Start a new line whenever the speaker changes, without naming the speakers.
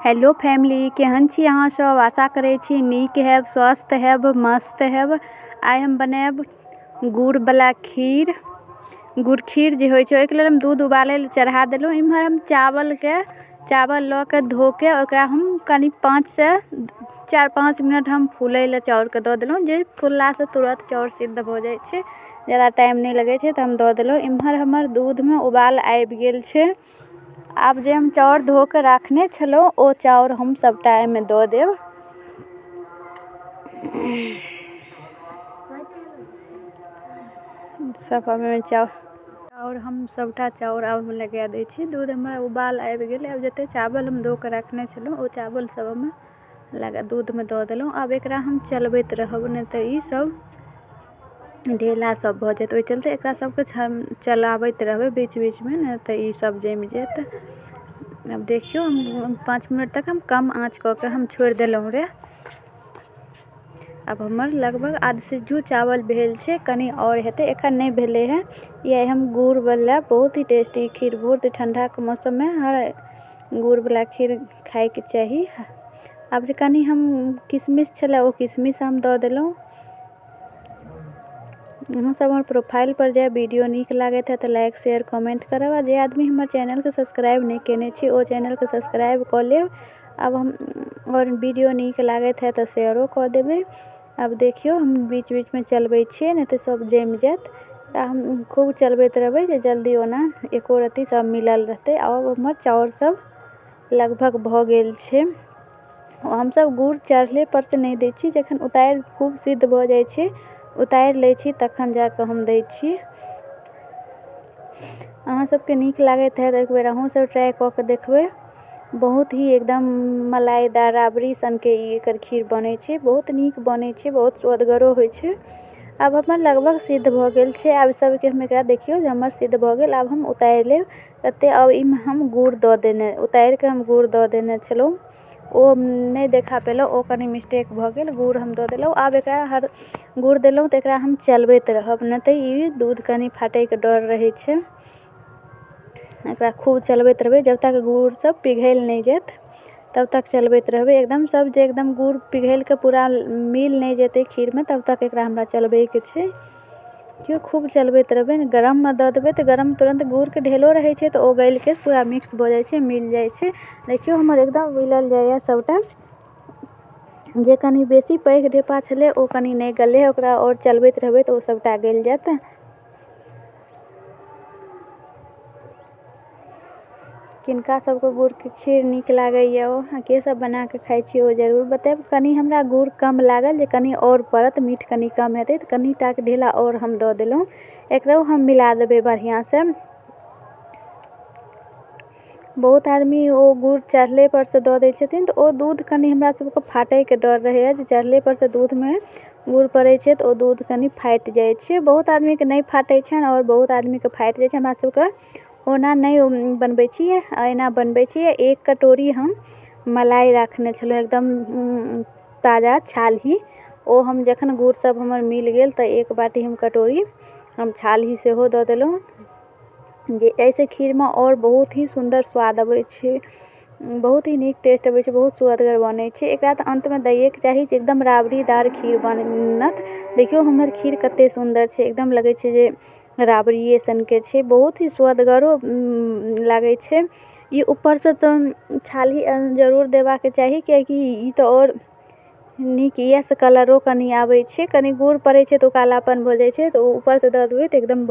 Hello family, केहन छी अहाँ सब? आशा करै छी नीक हैब, स्वस्थ हैब, मस्त हैब। आइ हम बनायब गुड़वला खीर। गुड़ खीर जे होइ छै ओहिके लेल हम दूध उबालै लए चढ़ा देलहुँ। इम्हर हम चावलके चावल लऽ के धोके ओकरा हम कनि 5 से 4-5 मिनट हम फूलै लए चाउरके दऽ देलहुँ, जे फुललासँ तुरन्त चाउर सिद्ध भऽ जाइ छै, ज्यादा टाइम नहि लगै छै, तऽ हम दऽ देलहुँ। इम्हर हमर दूधमे उबाल आबि गेल छै। आब जे हम चाउर धो कऽ राखने छलहुँ ओ चाउर हम सबटा एहिमे दऽ देब। सब ओहिमे चाउर हम सबटा चाउर आब लगा दै छी। दूध हमर उबाल आबि गेल। आब जतेक चावल हम धो कऽ रखने छलहुँ ओ चावल सब हम लगा दूधमे दऽ देलहुँ। आब एकरा हम चलबैत रहब, नहि तऽ ई सब ढेला सब भऽ जायत। ओहि चलते एकरा सबके चलाबैत रहबै बीच बीचमे, नहि तऽ ई सब जमि जायत। आब देखियौ, हम 5 मिनट तक हम कम आँच कऽ के हम छोड़ि देलहुँ रे। आब हमर लगभग आध सिज्जू चावल भेल छै, कनि आओर हेतै, एखन नहि भेलै हँ। इएह हम गुड़वला बहुत ही टेस्टी खीर, बहुत ही ठण्डाके मौसममे हर गुड़वला खीर खाइके चाही। आब जे कनि हम किशमिश छलै ओ किशमिश हम दऽ देलहुँ। अहाँ सब हमर प्रोफाइलपर जायब, वीडियो नीक लागैत है तऽ लाइक शेयर कमेन्ट करब, आ जे आदमी हमर चैनलके सब्सक्राइब नहि केने छी ओ चैनलके सब्सक्राइब कऽ लेब। आब हम आओर वीडियो नीक लागैत है तऽ शेयरो कऽ देबै। आब देखियौ, हम बीच बीचमे चलबै छियै, नहि तऽ सब जमि जायत। तऽ हम खूब चलबैत रहबै जे जल्दी ओना एको रत्ती सब मिलल रहतै। आब हमर चाउर सब लगभग भऽ गेल छै। हमसब गुड़ चढ़लेपर से नहि दै छी, जखन उतारि खूब सिद्ध भऽ जाइ छै, उतारि लै छी, तखन जाकऽ हम दै छी। अहाँ सबके नीक लागैत हैत, एक बेर अहूँ सब ट्राइ कऽ के देखबै। बहुत ही एकदम मलाइदार राबड़ी सनके ई एकर खीर बनै छै, बहुत नीक बनै छै, बहुत स्वदगरो होइ छै। आब हमर लगभग सिद्ध भऽ गेल छै। आब सबके हम एकरा देखियौ जे हमर सिद्ध भऽ गेल। आब हम उतारि लेब कते। आब एहिमे हम गुड़ दऽ देने, उतारिके हम गुड़ दऽ देने छलहुँ, ओ नहि देखा पेलहुँ, ओ कनि मिस्टेक भऽ गेल। गुड़ हम दऽ देलहुँ। आब एकरा हर गुड़ देलहुँ तऽ एकरा हम चलबैत रहब, नहि तऽ ई दूध कनि फाटैके डर रहै छै। एकरा खूब चलबैत रहबै जब तक गुड़ सब पिघलि नहि जायत तब तक चलबैत रहबै। एकदम सब जे एकदम गुड़ पिघलिके पूरा मिल नहि जेतै खीरमे तब तक एकरा हमरा चलबैके छै। खूब चलबैत रहबै ने, गरममे दऽ देबै तऽ गरम तुरन्त गुड़के ढेलो रहै छै तऽ ओ गलिके पूरा मिक्स भऽ जाइ छै, मिल जाइ छै। देखियौ, हमर एकदम मिलल जाइए सबटा। जे कनि बेसी पैघ ढेपा छलै ओ कनि नहि गललै, ओकरा आओर चलबैत रहबै तऽ ओ सबटा गलि जायत। किनका सबके गुड़के खीर नीक लागैए, ओ के सब बनाकऽ खाइ छी ओ जरूर बतायब। कनि हमरा गुड़ कम लागल जे कनि आओर पड़त, मीठ कनि कम हेतै, तऽ कनि टाके ढेला आओर हम दऽ देलहुँ। एकरो हम मिला देबै बढ़िआँसँ। बहुत आदमी ओ गुड़ चढ़लेपर से दऽ दै छथिन तऽ ओ दूध कनि हमरा सबके फाटैके डर रहैए, जे चढ़लेपर से दूधमे गुड़ पड़ै छै तऽ ओ दूध कनि फाटि जाइ छै। बहुत आदमीके नहि फाटै छनि आओर बहुत आदमीके फाटि जाइ छै। हमरा सबके ओना नहि बनबै छियै, एना बनबै छियै। 1 कटोरी हम मलाई राखने छलहुँ एकदम ताजा छालही, ओ हम जखन गुड़ सब हमर मिल गेल तऽ 1 बाटी हम कटोरी हम छालही सेहो दऽ देलहुँ, जे एहिसँ खीरमे आओर बहुत ही सुन्दर स्वाद अबै छै, बहुत ही नीक टेस्ट अबै छै, बहुत सुअदगर बनै छै। एकरा तऽ अन्तमे दैएके चाही जे एकदम राबड़ीदार खीर बनत। देखियौ, हमर खीर कते सुन्दर छै, एकदम लगै छै जे राबड़िए सनके छै, बहुत ही सुअदगरो लागै छै। ई ऊपरसँ तऽ छालही जरूर देबाके चाही, कियाकि ई तऽ आओर नीक इएहसँ कलरो कनि आबै छै। कनि गुड़ पड़ै छै तऽ ओ कालापन भऽ जाइ छै, तऽ ओ ऊपरसँ दऽ देबै तऽ एकदम